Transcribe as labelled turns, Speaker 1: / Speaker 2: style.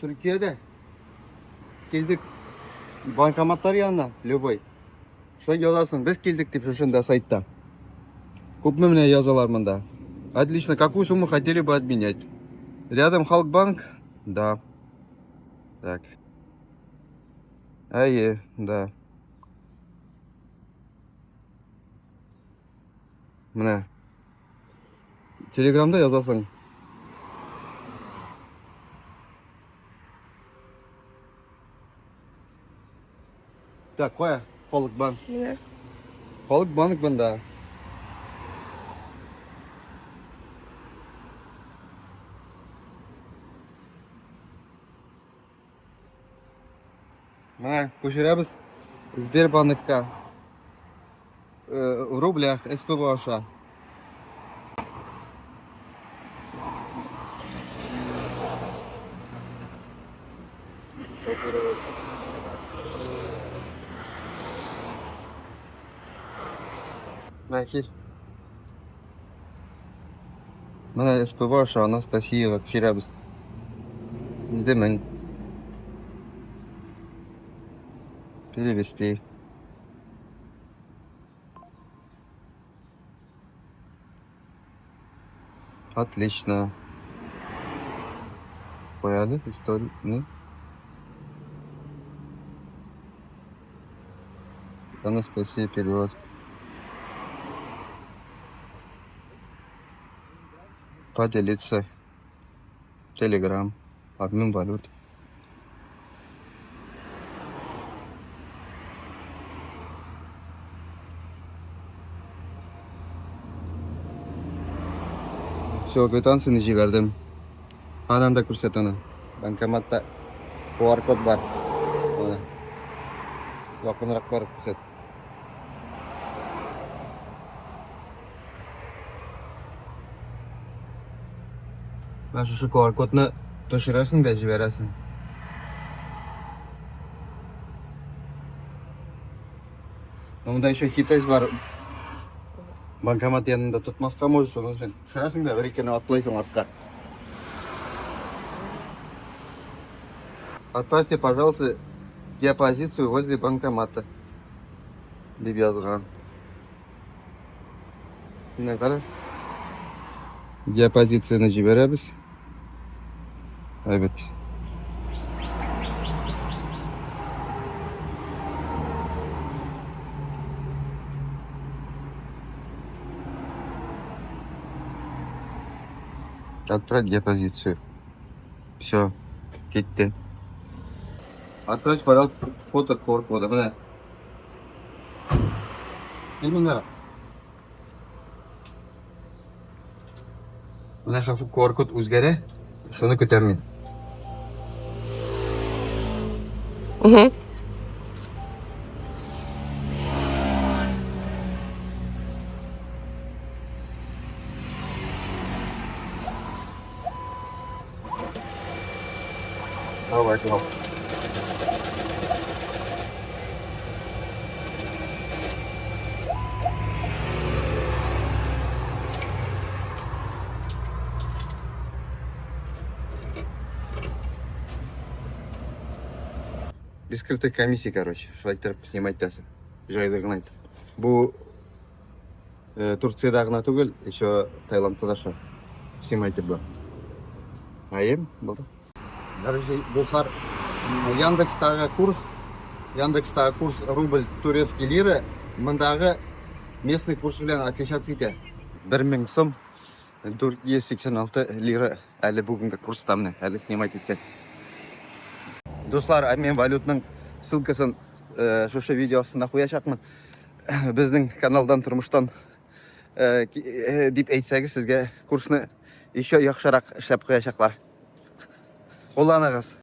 Speaker 1: Төркиядә килдек банкоматлар янына, любой. Шулай язасың, без килдек дип шушында сайтта. Күпме менә язалар монда. Отлично, какую сумму хотели бы обменять? Рядом Халкбанк? Да. Так. Әйе, да. Менә. Телеграмда язасың. Так, кая? Халык банк.
Speaker 2: Менә.
Speaker 1: Халык банк бында. Менә күчерәбез Сбербанкка. В рублях СПБ аша. Менә кил. Менә СПБ аша Анастасияга күчерәбез. 7000. Перевести. Отлично. Куялы историяне. Анастасия перевод. Поделиться. Телеграм. Обмен валют. Все, квитанцияне җибәрдем. Анан да күрсәт аны. Банкоматта QR код бар. Аны. Якынрак барып күрсәт. Менә шушы QR кодны төшерәсең дә җибәрәсең. Но монда еще хитрость бар. Банкомат янында тотмаска можешь, шуның өчен төшерәсең дә бер икене атлыйсың артка. Отправьте, пожалуйста, геопозицию возле банкомата. Дип язган. Менә кара. Геопозицияне җибәрәбез. Әйбәт. Отправь геопозицию. Все, китте. Отправь, пожалуйста, фото QR кода. Менә. Кил монда. Менә хәзер QR код үзгәрә. Шуны көтәм мин.
Speaker 2: Угу.
Speaker 1: Давай, давай. Без скрытых комиссий, короче. Шулай иттереп снимать итәсең. Җайлы гына итеп. Бу Турциядә гына түгел, еще Таиландта да шул. Снимать итеп була. Әйе, булды. Короче, дуслар, Яндекстагы курс, Яндекстагы курс рубль турецкий лира мондагы местный курс белән отличаться итә. 1000 сум 486 лира әле бүгенге курста менә, әле снимать иткән. Дуслар, обмен валютның ссылкасын шушы видео астына куячакмын. Безнең каналдан тормыштан дип әйтсәгез, сезгә курсны еще яхшырак эшләп куячаклар. Кулланыгыз.